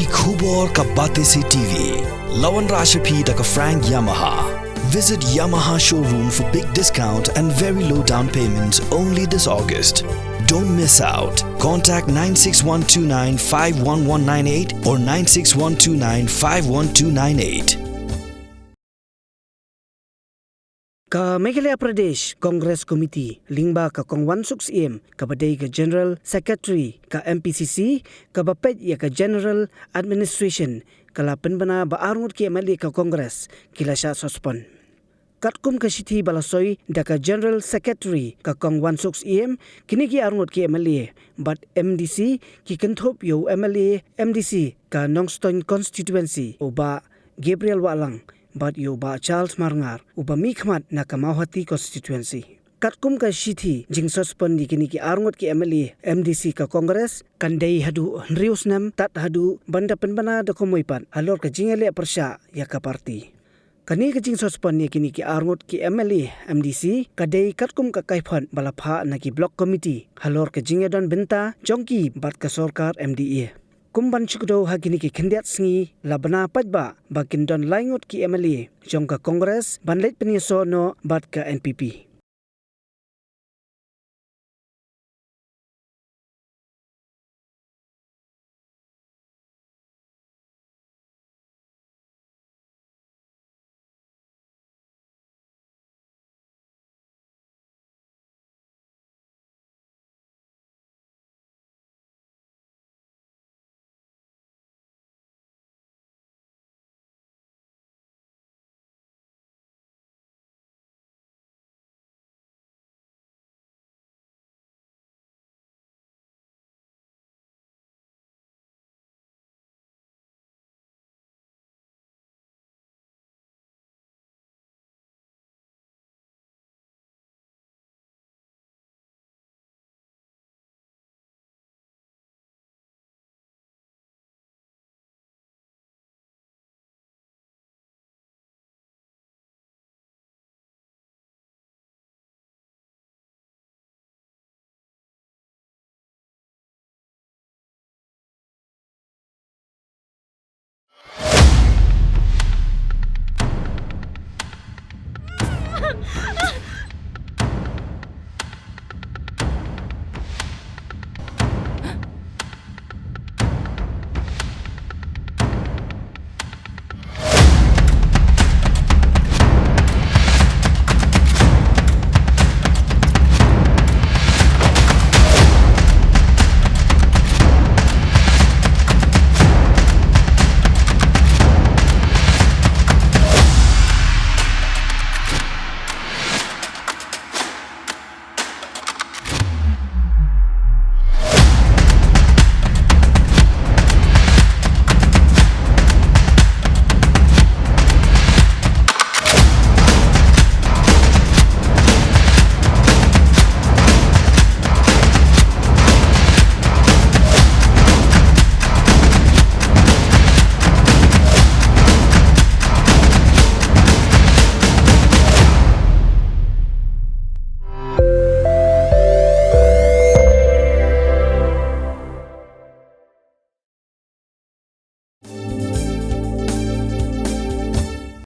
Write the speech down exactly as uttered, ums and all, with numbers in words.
Ki khubor ka Batesi T V. La wanrah sha phi da ka Frank Yamaha. Visit Yamaha showroom for big discount and very low down payments only this August. Don't miss out. Contact nine six one two nine five one one nine eight or nine six one two nine five one two nine eight. Ka Meghalaya Pradesh Congress Committee lyngba ka Kong Wansuk Syiem kaba dei ka General Secretary ka M P C C, kaba peit ïa ka General Administration, ka la pynbna ba arngut ki M L A ka Congress ki la shah suspend. Katkum ka shithi ba la soi da ka General Secretary ka Kong Wansuk Syiem, kine ki arngut ki M L A bad M D C ki kynthup ïa u M L A M D C ka Nongstoiñ Constituency, u Bah Gabriel Wahlang, bad ïa u Bah Charles Marngar, uba mihkhmat na ka Mawhati Constituency. Katkum ka shithi, jingsuspend ïa kine ki arngut ki M L A M D C ka Congress kan dei haduh hynriew snem, tad haduh ban da pynbna da kumwei pat halor ka jingïaleh pyrshah ïa ka party. Kane ka jingsuspend ïa kine ki arngut ki M L A M D C ka dei katkum ka kaiphod ba la phah na ki Block Committee halor ka jingïadon bynta jong ki bad ka sorkar M D A. Kum ban shu kdew ha kine ki khyndiat sngi, la bna paidbah ba kin don lai ngut ki M L A jong ka Congress ban leit pynïasoh noh bad ka N P P.